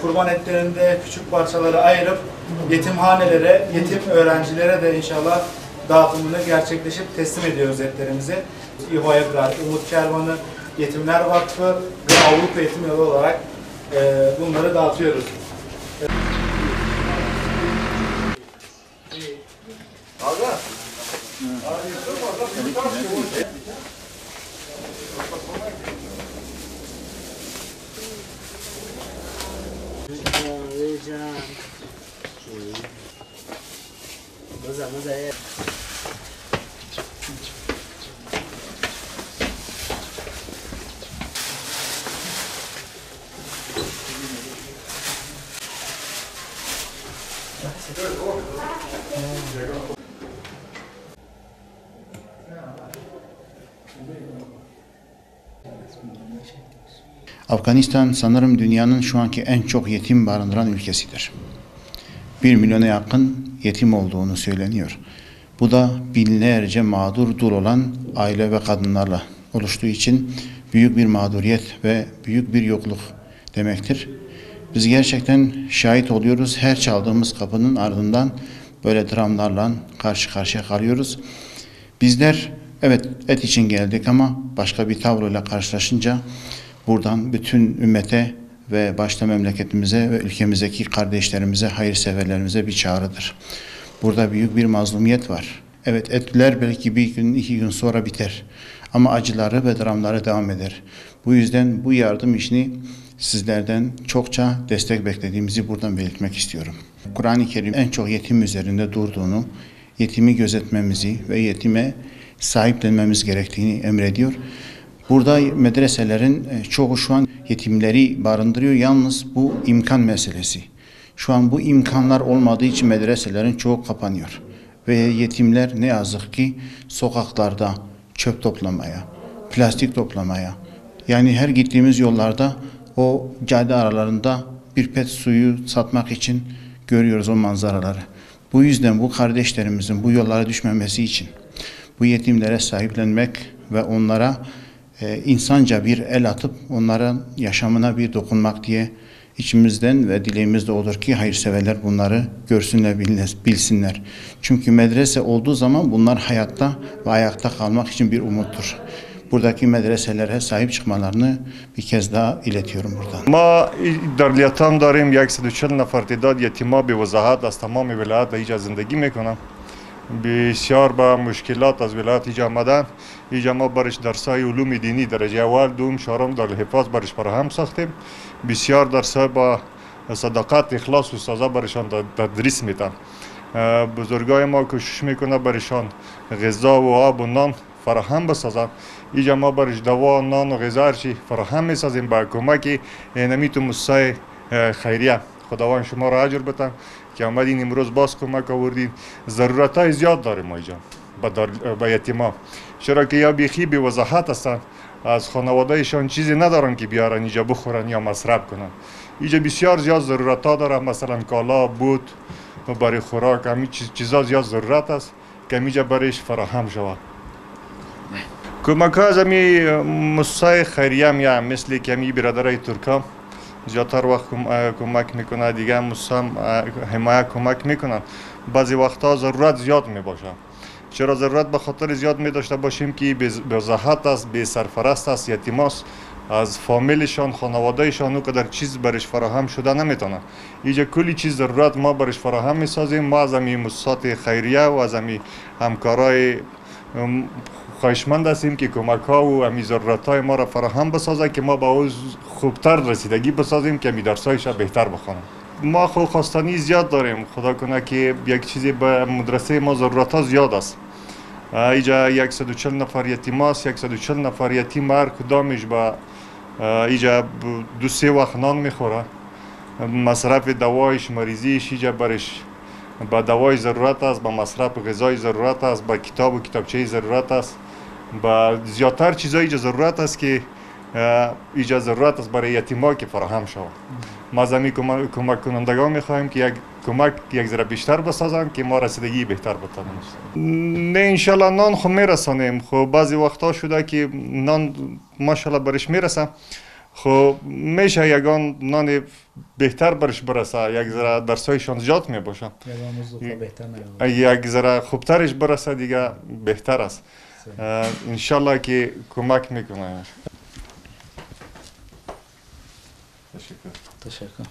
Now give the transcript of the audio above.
Kurban etlerini de küçük parçalara ayırıp yetimhanelere, yetim öğrencilere de inşallah dağıtımını gerçekleşip teslim ediyoruz etlerimizi. İHO Ebrar, Umut Kervanı, Yetimler Vakfı ve Avrupa Yetim Yolu olarak bunları dağıtıyoruz. Afganistan sanırım dünyanın şu anki en çok yetim barındıran ülkesidir. 1 milyona yakın yetim olduğunu söyleniyor. Bu da binlerce mağdur dul olan aile ve kadınlarla oluştuğu için büyük bir mağduriyet ve büyük bir yokluk demektir. Biz gerçekten şahit oluyoruz. Her çaldığımız kapının ardından böyle dramlarla karşı karşıya kalıyoruz. Bizler evet et için geldik ama başka bir tabloyla karşılaşınca buradan bütün ümmete ve başta memleketimize ve ülkemizdeki kardeşlerimize, hayırseverlerimize bir çağrıdır. Burada büyük bir mazlumiyet var. Evet etler belki bir gün, iki gün sonra biter. Ama acıları ve dramları devam eder. Bu yüzden bu yardım işini sizlerden çokça destek beklediğimizi buradan belirtmek istiyorum. Kur'an-ı Kerim en çok yetim üzerinde durduğunu, yetimi gözetmemizi ve yetime sahiplenmemiz gerektiğini emrediyor. Burada medreselerin çoğu şu an yetimleri barındırıyor. Yalnız bu imkan meselesi. Şu an bu imkanlar olmadığı için medreselerin çoğu kapanıyor. Ve yetimler ne yazık ki sokaklarda çöp toplamaya, plastik toplamaya, yani her gittiğimiz yollarda o cadde aralarında bir pet suyu satmak için görüyoruz o manzaraları. Bu yüzden bu kardeşlerimizin bu yollara düşmemesi için bu yetimlere sahiplenmek ve onlara insanca bir el atıp onların yaşamına bir dokunmak diye içimizden ve dileğimiz de odur ki hayırseverler bunları görsünler, bilsinler. Çünkü medrese olduğu zaman bunlar hayatta ve ayakta kalmak için bir umuttur. Buradaki medreselere sahip çıkmalarını bir kez daha iletiyorum buradan. ما در لیتام داریم 140 نفر تعداد یتیما به وضاحت از تمام ولایت اینجا زندگی میکنن. بسیار با مشکلات از ولایت اینجا آمدن. اینجا ما برش درسای علوم دینی درجه اول، دوم، چهارم در حفاظ برش فراهم ساختیم. بسیار درسای با صداقت، اخلاص و سازا برشان تدریس میتن. بزرگای ما کوشش میکنه برشان غذا و آب و نان فراهم بسازن. اینجا ما برش دوا، نان و غذا هرچی فراهم میسازیم با کمک نمیتو موسسه خیریه. خداوند شما را اجر بده که آمدین امروز باز کمک آوردین. ضرورت های زیاد داریم ما اینجا با یتیما، چرا که یا بیخی بی وضاحت هستن، از خانوادهشان چیزی ندارن که بیارن اینجا بخورن یا مصرف کنن. اینجا بسیار زیاد ضرورت ها داره، مثلا کالا، بود برای خوراک، همین چیزا زیاد ضرورت است که اینجا برایش فراهم شود. کمک ها از همی موسسه خیریه میاد، مثل که همی برادرای ترکا زیادتر وقت کمک میکنه، دیگه موسسه حمایت کمک میکنن. بعضی وقتها ضرورت زیاد میباشه. چرا ضرورت؟ به خاطر زیاد می داشته باشیم که بی وضاحت است، بی سرپرست است، یتیم است، از فامیلشان، خانوادهشان او قدر چیز برش فراهم شده نمیتونه. اینجا کلی چیز ضرورت ما برش فراهم میسازیم. ما از همی موسسات خیریه و از همی همکارای خواهشمند هستیم که کمک ها و همی ضرورت های ما را فراهم بسازه که ما با او خوبتر رسیدگی بسازیم که همی درسایش بهتر بخوانیم. ما خو خواستانی زیاد داریم، خدا کنه که یک چیزی به مدرسه ما ضرورت ها زیاد است. اینجا 140 نفر یتیم است، 140 نفر یتیم هر کدامش با اینجا دو سه وقت نان میخوره. مصرف دوایش، مریضیش اینجا برش با دوای ضرورت است، با مصرف غذای ضرورت است، با کتاب و کتابچه ضرورت است، با زیادتر چیزایی اینجا ضرورت است که اینجا ضرورت است برای یتیما که فراهم شود. ما از همین کمک کنندگان میخواهیم که یک کمک یک ذره بیشتر بسازن که ما رسیدگی بهتر بتانیم. نه انشالله نان خو میرسانیم. خو بعضی وقتها شده که نان ماشاءالله برش میرسه. خب میشه یگان نان بهتر برش برسه، یک ذره درسایشان زیاد میباشه، یک ذره خوبترش برسه دیگه بهتر است. انشالله که کمک میکنه. تشکر. تشکر.